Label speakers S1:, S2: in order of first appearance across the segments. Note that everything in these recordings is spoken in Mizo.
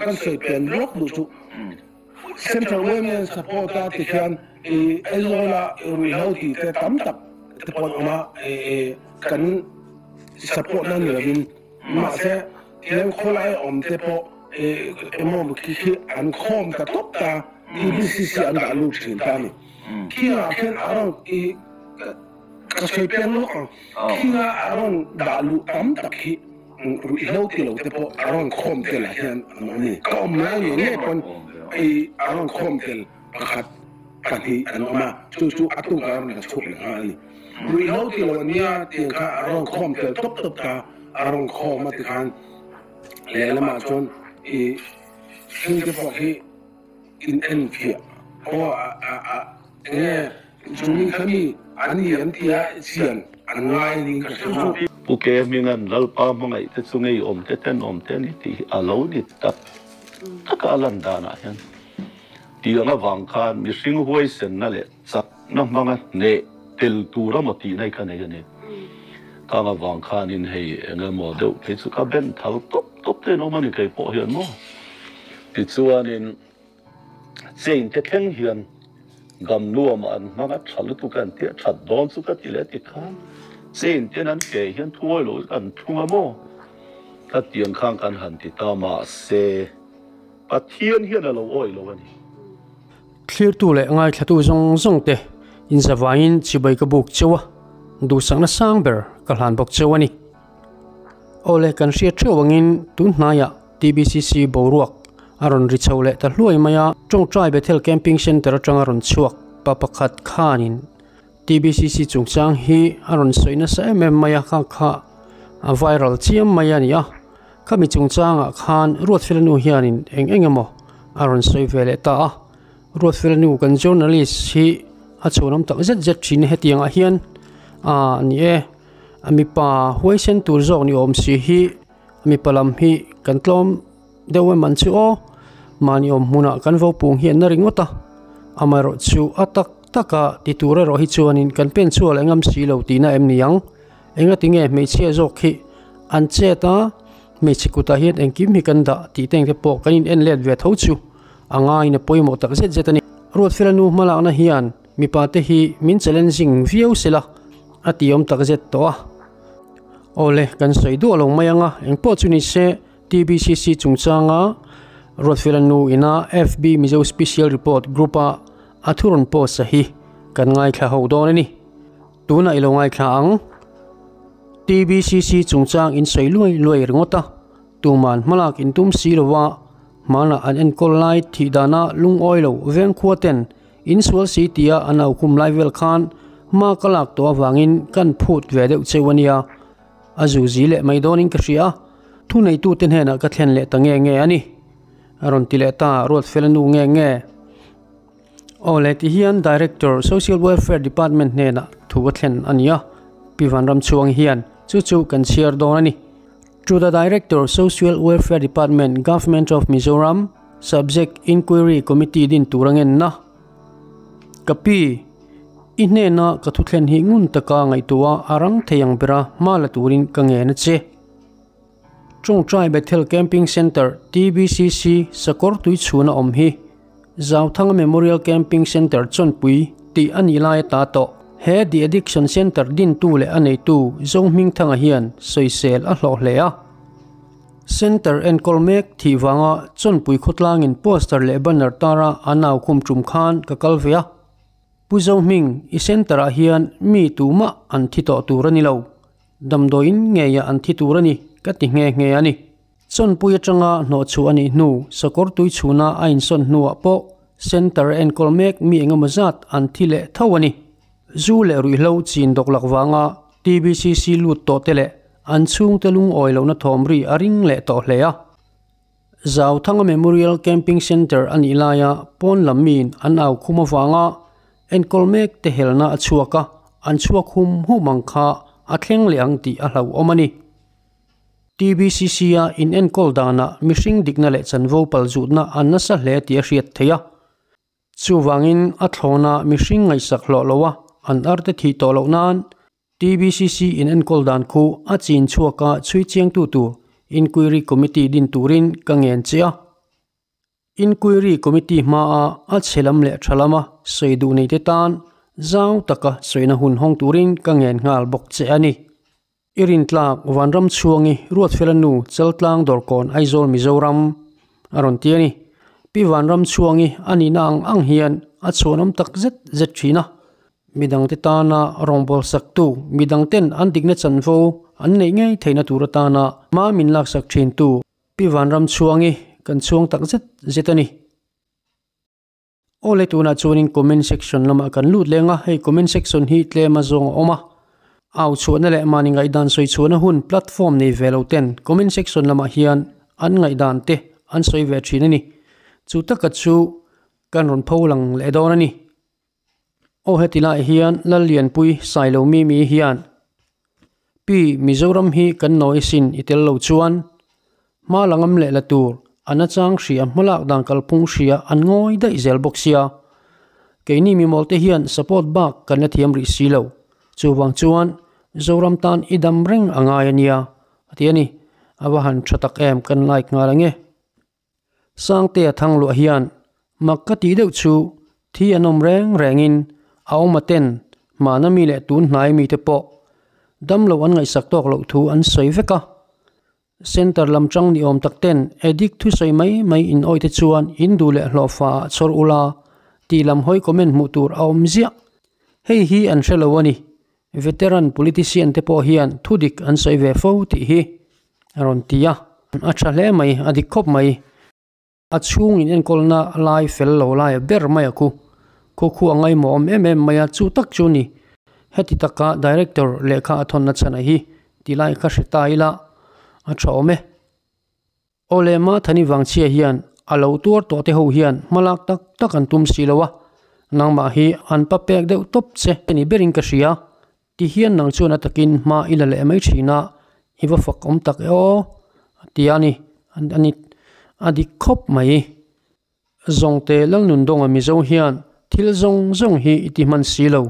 S1: kan sawi pian lawk duh chu Central Women Support a ti khian i Aizawl a ruihhlo tih te tam tak te pawh an awm a, kan support na ni lovin mahse tihian khawlai awm te pawh emaw khi khi an khawm ta tawp ta TBCC an dah lut thin ta a ni. Khingah khian a rawn i ka sawi pian lawk ang, khinga a rawn dah luh tam tak hi ruihhlo ti lo te pawh a rawn khawm tel ah hian an awm a ni. Ka awm lai ngei ngei pawn i a rawn khawm tel pakhat pahnih an awm a, chu chu a tuk a rawn la chhuak leh nghal a ni. Ruihhlo ti lo ania tiang kha a rawn khawm tel tawp tawp ta, a rawn khawm a tikhan lehlamah chuan i thil te pawh hi in en fiah aw a enge chumi kha mi an ni an tia chian an ngai niin ka hre chu.
S2: Pu Ke Hminga'n Lalpa hmangaih te chu ngei awm te ten awm te a ni tih hi a lo ni tak tak a a lan danah hian tiang avang khan mihring huaisenna leh chakna hmanga hneh tel tur a maw tihna hi ka nei a ni. Kang avang khanin hei eng emaw deuh phei chu ka ben thal tawp tawp te in awm a ni kei pawh hian maw. Tichuanin chain te thleng hian gam nuamah an hmang a tha lutuk a an tia that dawn chu ka ti leh ti khan chain ten an ke hian thuawi lo an thung a maw ka tiang khan kan han ti ta mahse Pathian hian a lo awih lo a ni.
S3: Thlirtu leh ngaithlatu zawng zawng te inzavaiin chibai ka buk cheu a, duhsakna sang ber ka hlan bawk cheu a ni. Awle kan hriat theuh angin tun hnaiah TBCC boruak a rawn ri chho leh ta hluai mai a, Tawngtai Bethel Camping Centre atanga rawn chhuak pa pakhat khanin TBCC chungchang hi a rawn sawi nasa em em mai a, kha kha a viral chiam mai a ni a. Khami chungchangah khan Ruatfela nu hianin eng eng emaw a rawn sawi ve leh ta a. Ruatfela nu kan journalist hi a chhuanawm tak zet zet thin hetiangah hian a ni e. A mipa huaisen tur zawk ni awm si hi a mipa lam hi kan tlawm deuh em an chu aw. Mahni awm hmunah kan vo pung hi an na ringawt a. Amaherawh chu a tak taka ti tur erawh hi chuanin kan pen chhuah leh ngam si lo tihna em ni ang. Engatinge hmeichhia zawk hi an chet a, hmeichhe kutah hian engkim hi kan dah tih te engte pawh kan in en let ve tho chu a ngaiin a pawimawh tak zet zet a ni. Ruatfela nu hmalakna hian mipa te hi min challenging viau sela a ti awm tak zet tawh a. Awle, kan sawi duah lo mai ang a, engpawh chu ni se TBCC chungchanga Ruatfela nu ina FB Mizo Special Report Group a a thu rawn post a hi kan ngaithla ho dawn a ni. Tunah i lo ngaithla ang. TBCC chungchang in sawi luai luai ringawt a, tuman hmalak in tum si lo a, hmanah an enkawl lai thih dana lungawi lo vengkhua ten in sual si tia an au khum lai vel khan hma ka lak tawh avangin kan phut ve deuh cheu a nia. A zu zi leh mai dawnin ka hria a, thuneitute hnenah ka thlen leh ta nge nge a ni. A rawn ti leh ta, Ruatfela nu nge nge. Aw le ti hian Director, Social Welfare Department hnenah thu a thlen a ni a, Pi Vanramchhuang hian chu chu kan chhiar dawn a ni. To the Director, Social Welfare Department, Government of Mizoram, Subject, Inquiry Committee din tur a ngenna. Ka pi, i hnena ka thu thlen hi ngun taka ngaihtuah a rang thei ang bera hma la turin ka ngen a che. Tawngtai Bethel Camping Centre, TBCC, Sakawr Tuichhuna awm hi Zauthanga Memorial Camping Centre chawnpui tih a nih lai ata tawh. He The Addiction Centre dintu leh a neitu Zohmingthanga hian sawisel a hlawh hle a. Centre enkawl mek thih vanga chawnpui khawtlangin poster leh banner tara a nau khum tum khan ka kal ve a. Pu Zohming, i centre-ah hian mi tumah an thi tawh tur a ni lo. Damdawiin ngeiah an thi tur a ni, ka ti nghe nghe a ni. Chawnpui atanga hnawhchhuah a nih hnu, sakawr tui chhuna a insawn hnuah pawh Centre enkawl mek mi engemaw zat an thi leh tho a ni. Zu leh ruihhlo chin dawk lak vanga TBCC lut tawh te leh an chhungte lungawi lohna thawm ri a ring leh tawh hle a. Zauthanga Memorial Camping Centre a nih laia pawn lam miin an au khum avanga enkawl mek te helna a chhuak a, an chhuak hum hum ang kha a thleng leh ang tih a hlauhawm a ni. TBCC-a inenkawl danah mihring dikna leh chanvo palzutna an nasa hle tih a hriat theih a. Chuvangin a thlawna mihring ngaihsak hlawh loa an arte thih tawh loh nan TBCC inenkawl dan khu a chin chhuaka chhui chiangtu tur Inquiry Committee din turin ka ngen che a. Inquiry Committee hmaa a chhe lam leh tha lama sawi duh neite tan zau taka sawina hun hawng turin ka ngen nghal bawk che a ni. I rintlak Vanram chhuangi Ruatfela nu Chaltlang Dawrkawn Aizawl Mizoram a rawn ti a ni. Pi Vanram chhuangi a nihna ang ang hian a chhuanawm tak zet zet thin a. Midangte tana rawngbawlsak tu, midangten an dikna chanvo an neih ngei theihna tur atana hma min laksak thintu Pi Vanram chhuangi kan chhuang tak zet zet a ni. Awle tunah chuanin comment section lamah kan lut leng a, hei comment section hi tlem a zawng a awm a, au chhuahna leh mahni ngaihdan sawi chhuahna hun platform nei ve lo ten comment section lamah hian an ngaihdan te an sawi ve thin a ni. Chu taka chu kan rawn pho lang leh dawn a ni. Aw heti lai hian Lallianpui Sailo Mimi hian Pi Mizoram hi kan nawi sin i tel lo chuan hma la ngam leh la tur a nachang hria hmalak dan kalphung hria an ngawi daih zel bawk sia. Keini mimawl te hian support bak kan la thiam rih si lo. Chuvang chuan Zoram tan i dam reng a ngai a nia a ti a ni. A va han tha tak em kan like nghal ange. Sangtea Thangluah hian mak ka tih deuh chu thi an awm reng rengin a awm a ten hmana mi leh tun hnai mite pawh damlo an ngaihsak tawk loh thu an sawi vek a. Centre lam tang ni awm tak ten addict thusawi mai mai in awite chuan in duh leh hlawhfa ah chhawr ula tih lam hawi comment hmuh tur a awm ziah. Hei hi an hre lo a ni. Veteran politician te pawh hian thudik an sawi ve fo tih hi a rawn ti a. A tha hle mai, a dik khawp mai. A chhung in enkawlna lai fel lo lai a ber mai a khu. Khu khu a ngaimawh awm em em mai a, chu tak chu ni. Heti taka Director lehkha a thawnna chhan a hi ti lai kha hre ta ila a tha awm e. Aw le Mathani Vangchhia hian a lo tuar tawh te ho hian hmalak tak tak an tum si lo a, nangmah hi an pa pek deuh tawp che ni berin ka hria. Ti hian nang chuan a takin hma i la leh mai thin a, i va fak awm tak e aw, a ti a ni. A ni a dik khawp mai. Zawngte Lalnundawnga Mizo hian thil zawng zawng hi i ti hman si lo.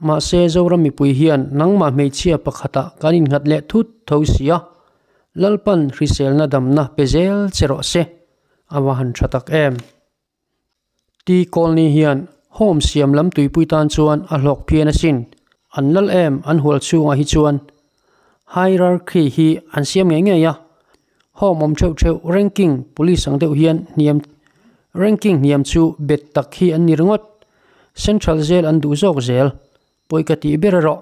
S3: Mahse Zoram mipui hian nangmah hmeichhia pakhatah kan innghat leh thut tho si a, Lalpan hriselna damna pe zel che rawh se, a va han tha tak em. Ti Colney hian Home siam lam tuipui tan chuan a hlawk phian asin. An lal em an hual chhungah hi chuan hierarchy hi an siam ngei ngei a. Home awm theuh theuh ranking police ang deuh hian hniam ranking hniam chu bet tak hi an ni ringawt. Central zel an duh zawk zel. Pawi ka tih ber erawh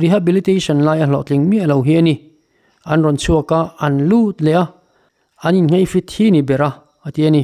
S3: rehabilitation lai a hlawhtling miah lo hi a ni. An rawn chhuak a, an lut leh a, an innghei fit hi ni ber a, a ti a ni.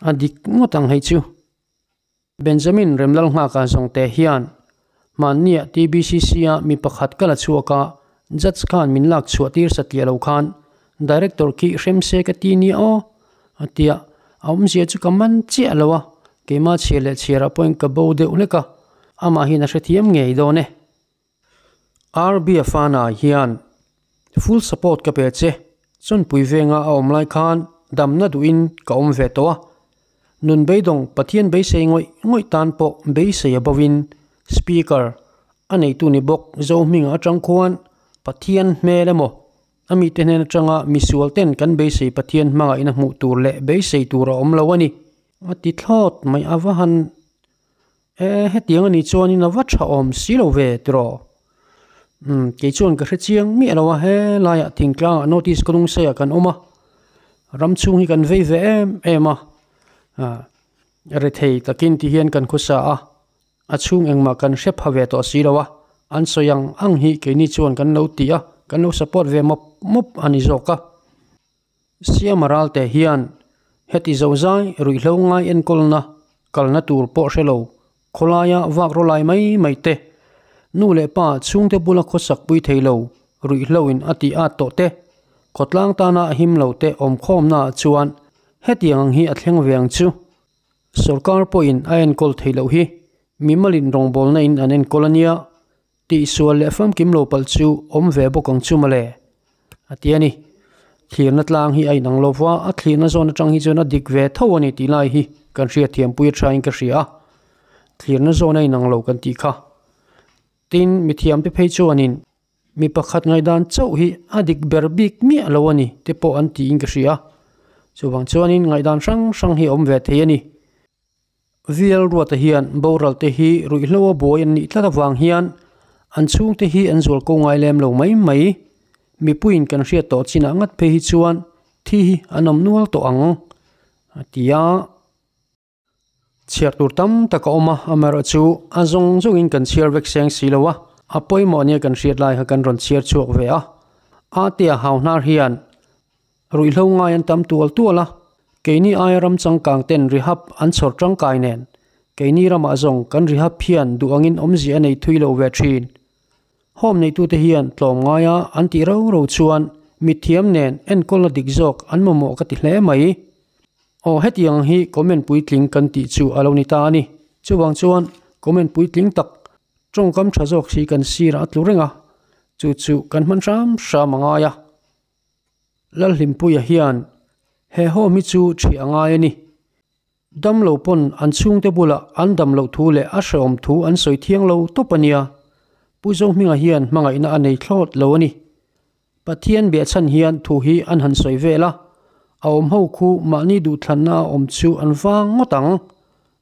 S3: A dik ngawt ang hei chu. Benjamin Remlalnghaka zawngte hian hmanniah TBCC-a mi pakhat ka la chhuak a, judge khan min lak chhuah tir satliah lo khan director khi hrem se ka ti nia aw, a ti a, a awmzia chu ka man chiah lo a, keimah chhiar leh chhiarah pawhin ka bo deuh hlek a, amahin a hrethiam ngei dawn e. RB Afana hian full support ka pe che, Chawnpui venga a awm lai khan damna duhin ka awm ve tawh a, nun beidawng Pathian beisei ngawih ngawih tan pawh beisei a bovin Speaker a neitu ni bawk Zohminga atang khuan Pathian hmel emaw a mite hnen atanga misual ten kan beisei Pathian hmangaihna hmuh tur leh beisei tur a awm lo a ni a ti thlawt mai a va han E, hetiang a nih chuanin a va tha awm si lo ve tiraw? Umm, kei chuan ka hre chiang miah lo a, he laiah thingtlangah notice ka lungsaiah kan awm a, ram chhung hi kan vei ve em em a, ah, rethei takin ti hian kan khawsa a, a chhung engmah kan hre pha ve tawh si lo a, an sawi ang ang hi keini chuan kan lo ti a, kan lo support ve mawp mawp a ni zawk a. Siama ralte hian heti zozai ruihhlo ngai enkawlna kalna tur pawh hre lo, khawlaia vak rawlai mai mai te, nu leh pa chhungte bula khawsak pui thei lo ruihhloin a tih at tawh te, khawtlang tana a him lo te awmkhawmnaah chuan hetiang ang hi a thleng ve ang chu. Sorkar pawhin a enkawl theih loh hi mimalin rawngbawlna in an enkawl a nia Tihsual leh famkim lo palh chu awm ve bawk ang chu mawle, a ti a ni. Thlirna tlang hi a inang lo va, a thlirna zawn atang hi chuan a dik ve tho a ni tih lai hi kan hriatthiampui a thain ka hria a, thlirna zawn a inang lo kan tih kha. Tin, mithiamte phei chuanin mi pakhat ngaihdan chauh hi a dik ber bik miah lo a ni te pawh an tiin ka hria. Chuvang chuanin ngaihdan hrang hrang hi a awm ve thei a ni. VL Ruata hian boral te hi ruihhlo a buai an nih tlat avang hian an chhungte hi an zual ko ngai lem lo mai mai. Mipuiin kan hriat tawh chinah ngat phei hi chuan thi hi an awm nual tawh ang a ti a. Chhiar tur tam tak a awm a, amaherawhchu a zawng zawngin kan chhiar vek seng si lo a, a pawimawh nia kan hriat lai kha kan rawn chhiar chhuak ve a. Atea hau hnar hian ruihhlo ngai an tam tual tual a, keini aia ram changkang ten rehab an chhawr tangkai nen, keini ramah zawng kan rehab hian duh angin awmzia a nei thui lo ve thin. Home neitute hian tlawm ngaia an tih ro ro chuan mithiam nen enkawlna dik zawk an mamawh ka ti hle mai. Aw hetiang hi comment puitling kan tih chu a lo ni ta a ni. Chuvang chuan comment puitling tak tawngkam tha zawk hi kan sirah a tlu reng a, chu chu kan hman hram hram a ngai a. Lalhlimpuia hian he home hi chu ṭhiah a ngai a ni. Damlo pawn an chhungte bulah an dam loh thu leh a hrehawm thu an sawi thiang lo tawp a nia. Pu Zohminga hian hmangaihna a nei thlawt lo a ni. Pathian biahchhan hian thu hi an han sawi vel a, a awm ho khu mahni duhthlanna a awm chu an vang ngawt ang.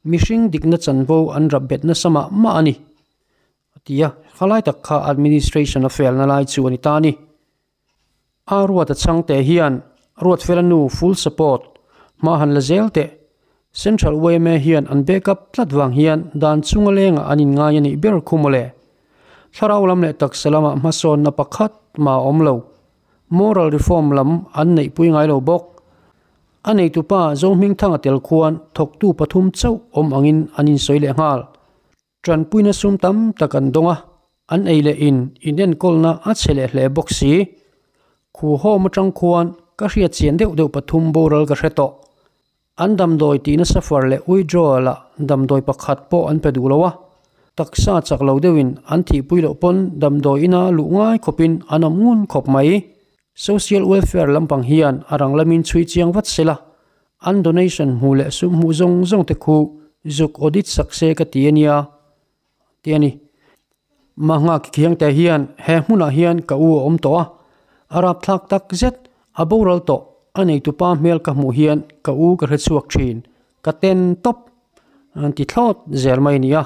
S3: Mihring dikna chanvo an rap bet nasa mah mah a ni. A ti a, khalai tak kha administration a felna lai chu a ni ta a ni. A ruat a chhang teh hian Ruatfela nu full support hma han la zel teh. Central yma hian an back up tlat vang hian dan chunga lengah an inngai a nih ber khu mawle. Thlarau lam leh taksa lamah hmasawnna pakhat mah a awm lo. Moral reform lam an neihpui ngai lo bawk. A neitupa Zohmingthanga tel khuan thawktu pathum chauh awm angin an insawi leh nghal. Tanpuina sum tam tak an dawng a, an ei leh in inenkawlna a chhe leh hle bawk si. Khu home atang khuan ka hriat chian deuh deuh pathum boral ka hre tawh. An damdawi tihna suffer leh withdrawal ah damdawi pakhat pawh an pe duh lo a, taksa chak lo deuhin an thihpui loh pawn damdawi ina luh ngai khawpin an awm ngun khawp mai. Social welfare lampang hian a rang lamin chhui chiang vat sela, An donation hmuh leh sum hmuh zawng zawng te khu zuk audit sak se ka ti a nia ti a ni. Mahngha Kikhiang te hian he hmunah hian ka u a awm tawh a, a rapthlak tak zet a boral tawh a neitupa hmel ka hmuh hian ka u ka hre chhuak thin, ka ten tawp an ti thlawt zel mai a nia.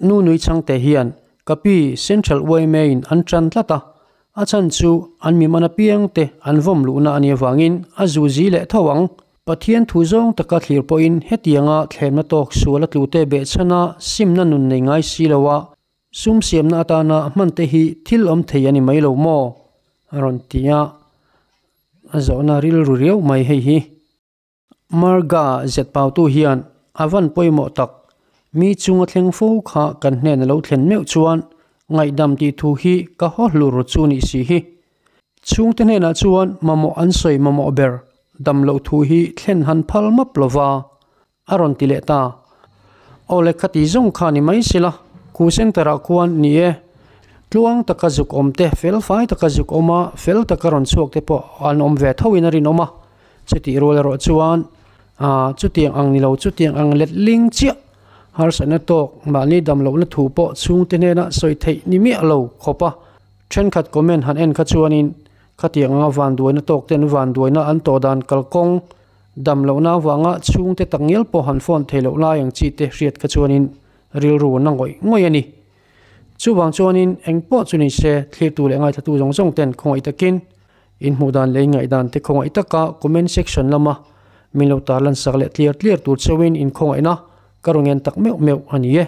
S3: Nu nui chhangte hian ka pi Central yma in an tan tlat a, a chhan chu an mi man apiangte an vawm luhna a nih avangin a zu zi leh tho ang. Pathian thu zawng taka thlir pawhin hetianga thlemna tawk sual a tlute behchhana simna nun nei ngai si lo a, sum siamna atana hmante hi thil awm thei a ni mai lo maw? a rawn ti a, a zawhna rilru riau mai hei hi. Marga zet pautu hian a van pawimawh tak, mi chunga thleng fo kha kan hnen a lo thlen meuh chuan ngaihdam tih thu hi ka haw hlur chu nih si hi. Chhungte hnenah chuan mamawh an sawi mamawh ber dam loh thu hi thlen han phal map lova a rawn ti leh ta. Aw le khati zawng kha ni mai sila, khu center ah khuan ni e. Tluang taka zuk awm te, fel fai taka zuk awm a, fel taka rawn chhuak te pawh an awm ve tho in a rinawm a. Chutih rual erawh chuan aah chutiang ang ni lo, chutiang ang let ling chiah harsatna tawk mahni dam lohna thu pawh chhungte hnena sawi theih ni miah lo khawp a. Thenkhat comment han en kha chuanin khatiang anga vanduaina tawk ten vanduaina an tawh dan kalkawng dam lohna avanga chhungte takngial pawh han phone thei loh lai ang chi te hriat kha chuanin rilru na ngawih ngawih a ni. Chuvang chuanin eng pawh chu ni se thlirtu leh ngaithlatu zawng zawng ten khawngaih takin in hmuh dan leh in ngaih dan te khawngaih taka comment section lama min lo tarlan sak leh tliar tliar tur chauhin in khawngaihna ka rawn ngen tak meuh meuh a ni e.